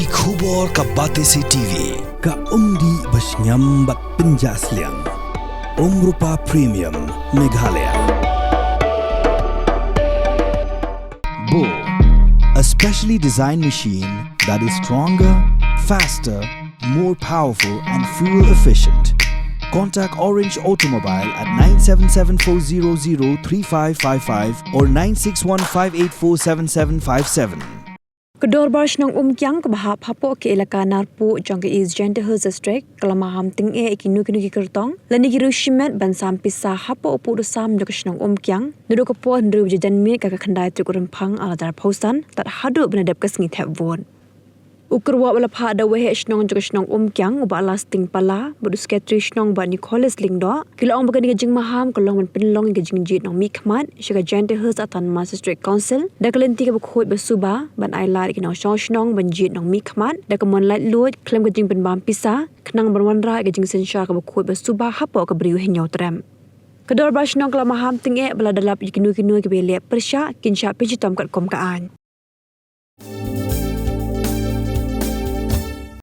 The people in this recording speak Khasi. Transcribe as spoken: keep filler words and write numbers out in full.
Ki khubor ka Batesi T V, ka umdih ba shngiam bad pynjah sliang. Umrupa Premium, Meghalaya. Bo, a specially designed machine that is stronger, faster, more powerful and fuel efficient. Contact Orange Automobile at nine seven seven four zero zero three five five five or nine six one five eight four seven seven five seven. Ka Dorbar Shnong Umkiang kaba hap hapoh ka elaka Narpuh jong ka East Jaintia Hills District ka la maham tyngeh ïa kino kino ki kyrtong lane ki riew shimet ban sam pisa hapoh u pud u sam jong ka shnong Umkiang naduh ka por hynriew baje janmiet ka khyndai tarik u Rymphang arhajar arphew san tad haduh ba la dep ka sngi thep vote. U kyrwoh ba la phah da u Waheh Shnong jong ka shnong Umkiang u Bah Lasting Pala bad u Secretary Shnong Bah Nicholas Lyngdoh ki la ong ba kane ka jingmaham ka long ban pynlong ïa ka jingjied nongmihkhmat sha ka Jaintia Hills Autonomous District Council da ka lynti kaba khuid ba suba ban ailad ïa ki nongshong shnong ban jied nongmihkhmat da ka mon laitluid khlem ka jingpynbam pisa khnang ban wanrah ïa ka jingsynshar kaba khuid ba suba hapoh ka briew Hynñiewtrep. Ka Dorbar Shnong ka la maham tyngeh ba lada lap ïa kino kino kiba ïaleh pyrshah kin shah pynshitom katkum ka aiñ.